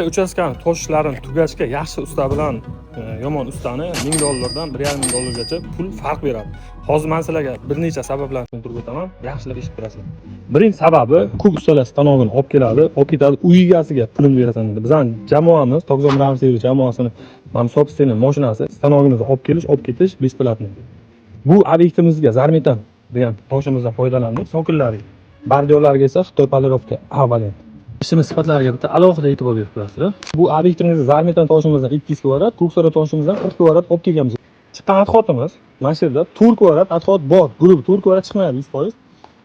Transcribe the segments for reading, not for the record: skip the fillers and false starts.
Uchastkani toshlarini tugashga yaxshi usta bilan yomon ustani $1000 dan $1,500 gacha pul farq beradi. Hozir man sizlarga bir necha sabablarni tushuntirib o'taman, yaxshilab eshitib turasizlar. Birinchi sababi, ko'p ustalar stanogini olib keladi, olib ketadi, uy egasiga pulini berasan deydi. Bizani jamoamiz, Tokzor Mramor Servis jamoasini mana собственный mashinasi, stanogimizni olib kelish, olib ketish бесплатный. Bu obyektimizga Zarmetan degan toshimizdan foydalandik, sokillari. Bordyurlarga esa Xitoy polirovka A variant. Ishimiz sifatlariga bitta alohida e'tibor berib turasizlar. Bu obyektimizda Zarmetan toshimizdan 200 kvadrat, Ko'ksora toshimizdan 40 kvadrat olib kelganmiz. Chiqqan отход imiz mana shu yerda 4 kvadrat отход bor. Грубо 4 kvadrat chiqmaydi 100%.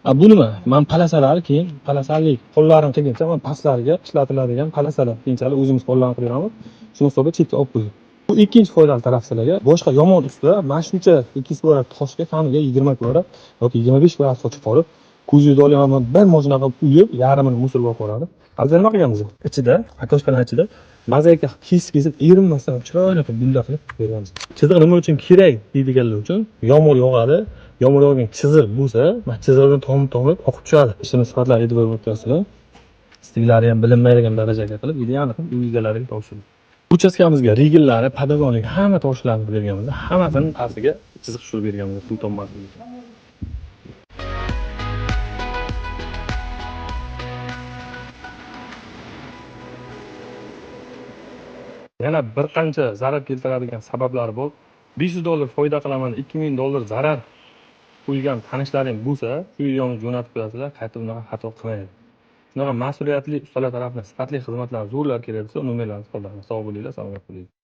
A bu nima? Mana полоса lari keyin полоса lik qo'llarini qilguncha mana pastlariga ishlatiladigan полоса lar keyinchalik o'zimiz qo'llanib qilib beramiz. Shuni hisobiga chetga olib qo'ydik. Bu ikkinchi foydali taraf sizlarga. Boshqa yomon usta mana shuncha 200 kvadrat toshga kamiga 20 kvadrat yoki 25 kvadrat sochib qolib, ko'zingizda olgan bir mashina qilib uyib, yarmini мусор ga olib boradi. Biz nima qilganmiz? Ichida, окошка lar ichida mozaika kesib kesib erinmasdan chiroyli qilib gullar qilib berganmiz. Chiziq nima uchun kerak deydiganlar uchun yomg'ir yog'adi. Yomg'ir yog'gan chiziq bo'lsa, mana chiziqdan tomib tomib oqib tushadi. Ishimiz sifatlariga e'tibor berib turasizlar. Стык lari ham bilinmaydigan darajaga qilib, ideal qilib uy egalariga topshirdik. Uchastkamizga rigellari, подоконник hamma toshlarni berganmiz. Hammasini pastiga chiziq tushirib berganmiz, suv tommasligi uchun. Yana bir qancha zarar keltiradigan sabablari bor. $500 foyda qilaman, $2000 zarar qo'ygan tanishlaring bo'lsa, shu videoni jo'natib qo'yasizlar, qaytib unaqa xato qilmaydi. Shunaqa mas'uliyatli ustalar tarafidan sifatli xizmatlar, zo'rlar kerak bo'lsa, nomerlarni qoldiramiz. Sog' bo'linglar, salomat bo'linglar.